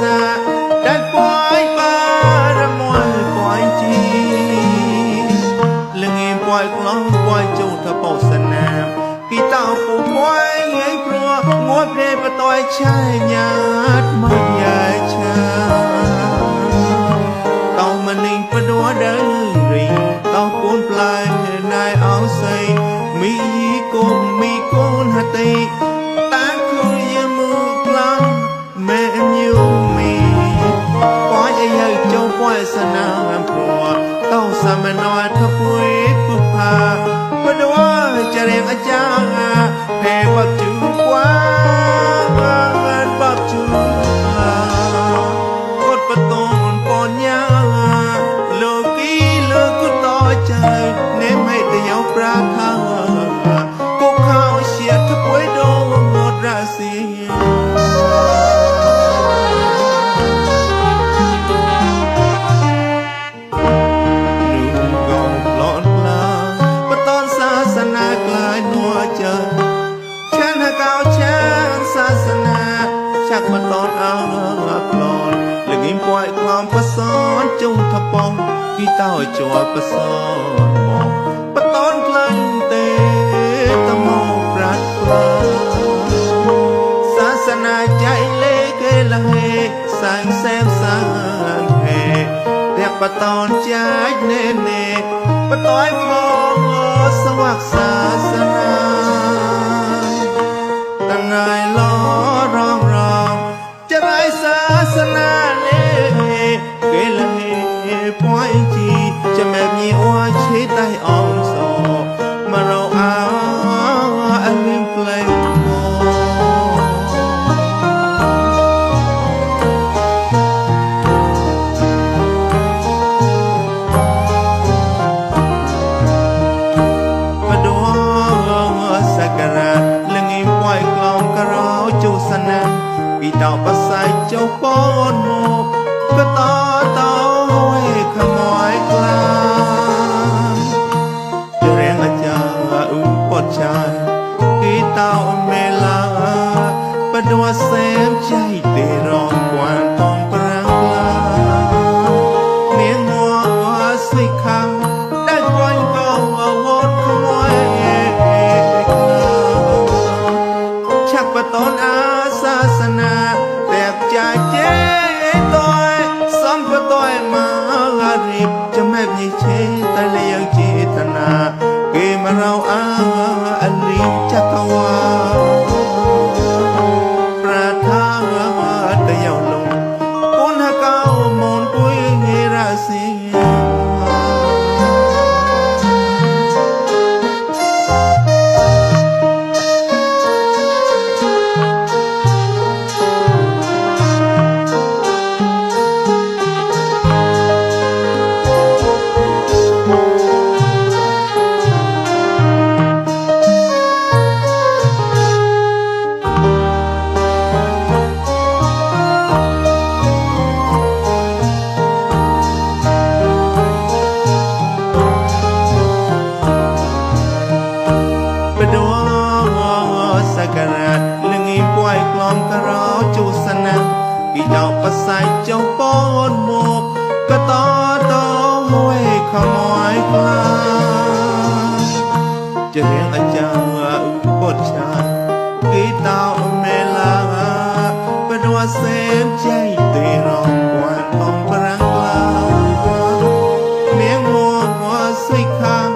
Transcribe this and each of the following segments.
xa đã quay ba ra môi quay chi lưng im quay lóng quay châu thà bầu sân nam khi tao phụ quay ấy rùa ngói bề và tôi trai nhát mất dài cha tao mà ninh phải đua đến rình tao cuốn lại nai áo say mi côn hạt tây ta không như mưa lắm mẹ như mi quay ấy hơi châu quay sân nam rùa tao sao mà nói thấp quê bức hà phải đua cha đêm ở cha hè bạc chữ quá bạc chữ cốt bát tôn còn nhá lừa kỹ lừa cứ to trời ném hay từ nhau ra thang cô khao xiết thấp quấy đô một ra xì chắc mà tón áo lòn lưng im quayความประสอนจงทปองที่เต้าจวบประสอนมองประตอนกลั้นเตตะมองปรัดกลาศาสนาใจเล่เกละเฮสร้างแซมสร้างเฮเรียกประตอนใจเน่เน่ประตอนมองสวักศาสนาตั้งนายล้อร้องจะไรศาสนาเล่เกลเฮปอยจีจะแม่มีว่าชีใต้อ่อนโซมาเราเอาอันลืมเพลงโมมาดูสักการะเรื่องอิมปล่อยกลองกระเราจูสนันปีเต่าปัสสายเจ้าป้อนหมกก็ต่อเต่าให้ขโมยกลางจะเรียงอาจารย์ปอดชายปีเต่าเมลาประดัวเสมใจเตรองกวนทองปรางกลาเนียงหัวสิขังได้ควันก็วดขโมยกลางชักประตอนอาศาสนาแต่จะเจ๊ตัวซ้ำก็ตัวมารีบจะแม่มีเชแต่เลยยังเจตนาเกมาเราอันรีบจักรวาประทานแต่ยาวลงคนหาเก้ามนปุยเฮราศีสักการะเรื่องอิมปล่อยกลองกระเราจูสนังปีดอกประสายเจ้าป้อนหมกก็ต่อห้วยขโมยกลางจะเรียงอาจารย์ปดชายปีเต่าเมลาประดัวเสมใจตีรองกวนทองปรางกลางเมียงหัวสิขัง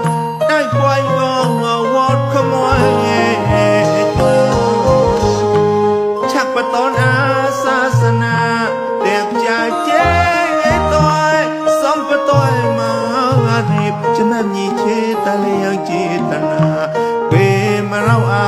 ได้ปล่อยก็วอดขโมยประตอนอาศาสนาเด็กจะเจ๊ตัวซ้ำประตอยมารีบจะแม่มีเชตาเลยยังเจตนาเปมาเราอา